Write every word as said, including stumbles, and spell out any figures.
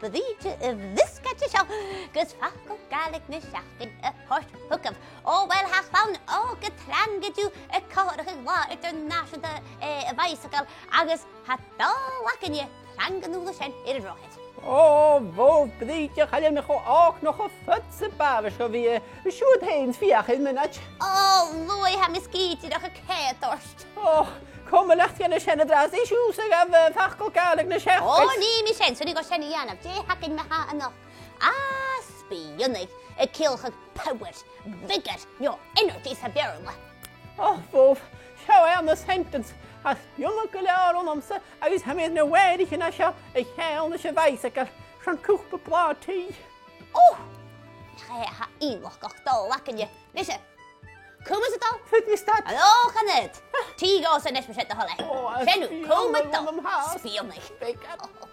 Bríde a' bhriosgaid seo, gus facal Gàidhlig na seachdain a thoirt thugaibh. O, uill, tha clann òga trang an-diugh a' comharrachadh Là Eadar-nàiseanta, eh, a' Bhaidhsagal, agus tha dà làithean trang an uair sin air an drochaid. O, bhobh, Bríde, chan eil mi cho òg no cho fada 's a b' àbhaist dhomh a bhith, eh, siud fhèin feuch air mionaid. O, luaidh, tha mi sgìth dìreach a' coimhead ort. O, coma leat dhen a sin an-dràsta, is thusa a ghabh, eh, facal Gàidhlig na seachdain. O, nì mi sin, 's urrainn dhomh sin a dhèanamh. Dè th' againn ma-thà a-nochd? Ah, spìonadh, a' ciallachadh power, vigor, no energy sa Bheurla. O, bhobh, seo e an sentence. Tha spìonadh gu leòr annamsa agus tha mi air na mhàthraichean a tha seo a cheangal ris a' bhaidhsagal. Sin cupa blàth tì. O! Tha e, tha e innleachdach, dà làithean. Nise, coma 's a' dol. Faodaidh mi stad? O, chan fhaod. Tì dhòmhsa a-nis ma 's e do thoil e. O, a Sin thu, spìonadh coma 's a' dol. Annam, tha. Spìonadh. Beag. O.